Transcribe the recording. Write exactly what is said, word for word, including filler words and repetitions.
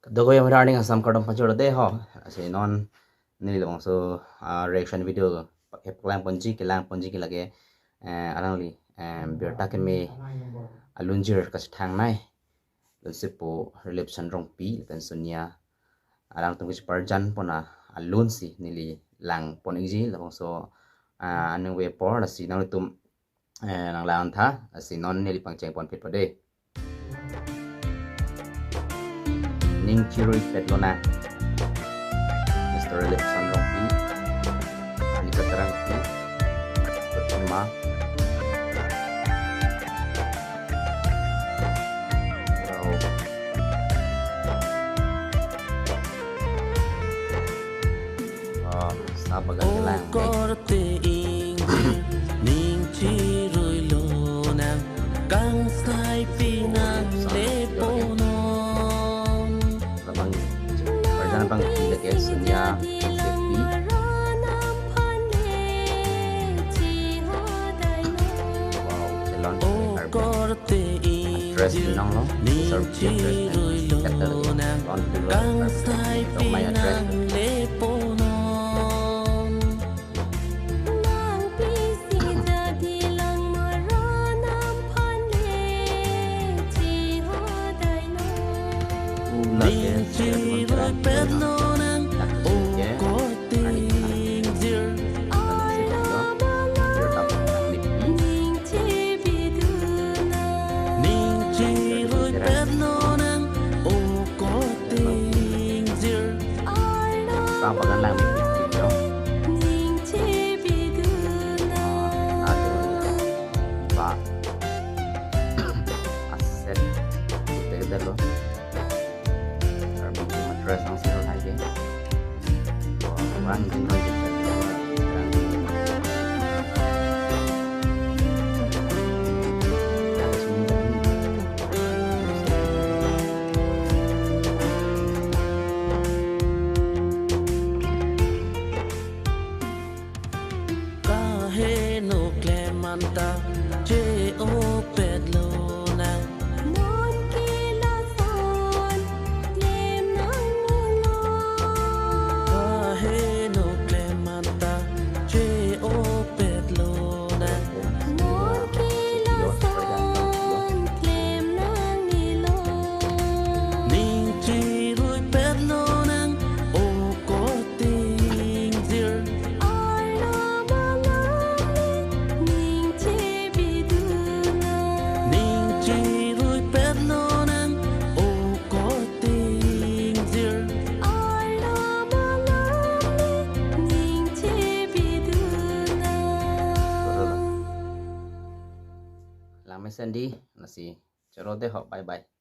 Dogo yang arning asam kardom pajor de ho. Lasi non neli labangso, ah, reaction video paklang ponji, kelang ponji ke lake, eh, alangli, eh, birta keme alunjir kachethang nai. Lunsepo Rilipson Rongpi lapen Sonia, alangtum kacheparjan pon alun si neli lang pon ikji labangso, ah, aning ave apor. Lasi nanglitum, eh, nanglang tha, lasi non neli pangcheng ponpet po de. Ning chiruipet lonang. Mister Rilipson Rongpi, Anika Terangpi, Pertama. Wow. Oh, sa bagan kelang. Korte ingjir, ning chirui lonang, kangsai pi nanglepo non. Labang, parjan abang pi lake Sonia Sepi. Wow, chelon. Korte ingjir, dress binong lo, ning chirui lonang, kangsai pi nanglepo non. Ning chiruipet lonang, o korte ingjir. Ning chiruipet lonang, o korte ingjir. Sa bagan lang mi video. Ning chebiduna. Ajo ba. Aset. Ute dalo. Arbi mattress ang siro lagi. Wang jin lagi. Kaheno klem anta che-opet lonang. Non ke lason klem nanglo. Kaheno klem anta che-opet lonang. Non ke lason klem nanglo. Ning chiruipet lonang, o korte ingjir. Arnam alangli ning chebiduna. Ning chiruipet lonang, o korte ingjir. Arnam alangli ning chebiduna. Lang mesen di, lasi choro de ho, bye bye.